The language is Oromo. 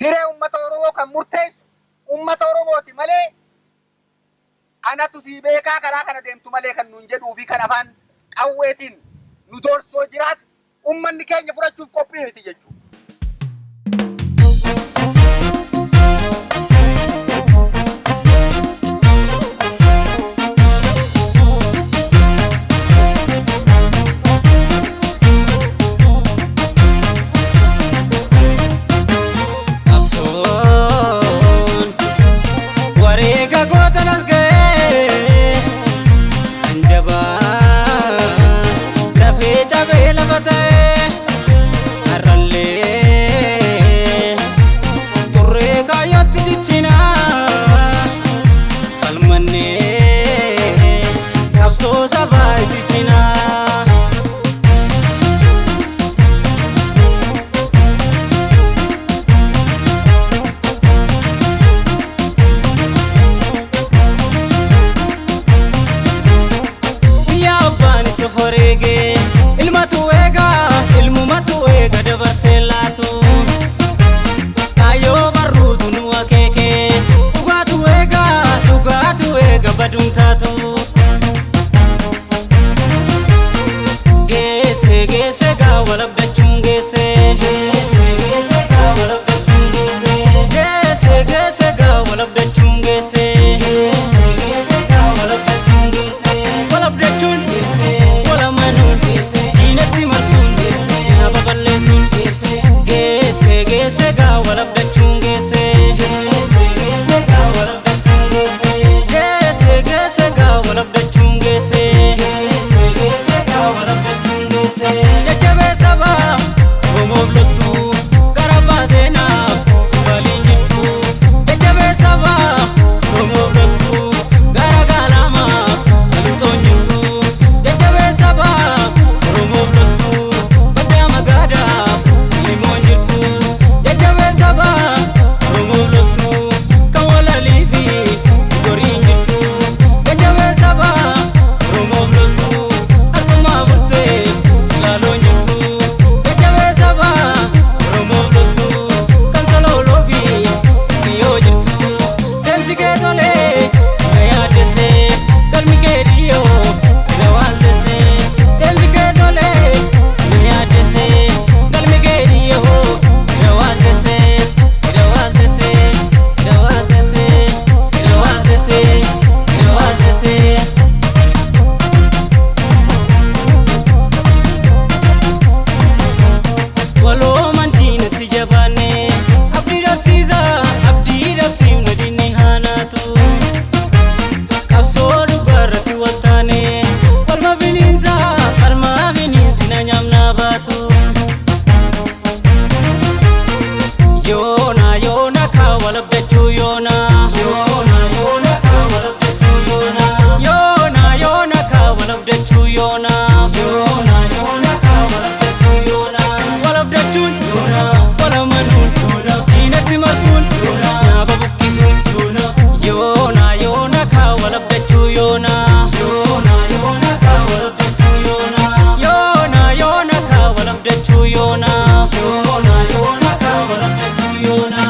Hiree uummata Oromoo kan murteessu uummata Oromooti malee anatu sii beekaa karaa kana deemtu malee kan nuun jedhuu fi kan afaan qawweetiin nu doorsoo jiraatu uummanni keenya fudhachuuf qophii miti jechuudha. Qabsoon wareega gootan as ga'ee kan jabaa lafee cabee lafa ta'ee har'allee turree kaayyootti jichinaa falmannee qabsoo sabaa ijjichinaa. Biyya abbaan itti of wareegee ilmatu eega ilmumatu eega dabarsee laatu. Kaayyoo barruutu nu akeeke dhugaatu eega dhugaatu eega baduun taatu. Geesse geesse gaa walabdachuun geesse. Geesse geesse gaa walabdachuun geesse. Geesse geesse gaa walabdachuun geesse. Geesse geesse gaa walabdachuun geesse. Walabdachuun walamanuun diinatti marsuun nama balleessuun. Geesse geesse gaa walabdachuun geesse. Geesse geesse gaa walabdachuun geesse. Geesse geesse gaa walabdachuun geesse. Geesse geesse gaa walabdachuun geesse. Jajjabee sabaa Oromoof loltuu gara baaseenaa waliin jirtu. Jajjabee sabaa Oromoof loltuu gara gaalamaa haluutoon jirtu. Jajjabee sabaa Oromoof loltuu baddaa magaadaa limoon jirtu. Jajjabee sabaa Oromoof loltuu kan walalii fi goriin jirtu. Jajjabee sabaa Oromoof loltuu harkumaa fursee ilaaloon jirtu. Jajjabee sabaa Oromoof loltuu kan solooloo fi biyyoo jirtu. Deemsi kee tolee na yaaddessee galmi kee dhiyyoo na waaltessee. Deemsi kee tolee na yaaddessee galmi kee dhiyyoo na waaltessee. Na waaltessee na waaltessee na waaltessee na waaltessee. Walooman diinatti jabaanne abdii dhabsiisa abdii dhabsiifna diinni haanaatu. Qabsoo dhugaa irratti wal taane falma finiinsa falma finiinsi na nyaamna baatu. Yoona yoona kaa walabdachuu yoona. Yoona yoona kaa walabdachuu yoona. Yoona yoona kaa walabdachuu yoona. Yoona yoona kaa walabdachuu yoona. Walabdachuun yoona walamanuun yoona diinatti marsuun yoona nyaaba buqqisuun yoona. Yoona yoona kaa walabdachuu yoona. Yoona yoona kaa walabdachuu yoona. Yoona yoona kaa walabdachuu yoona. Yoona yoona kaa walabdachuu yoona.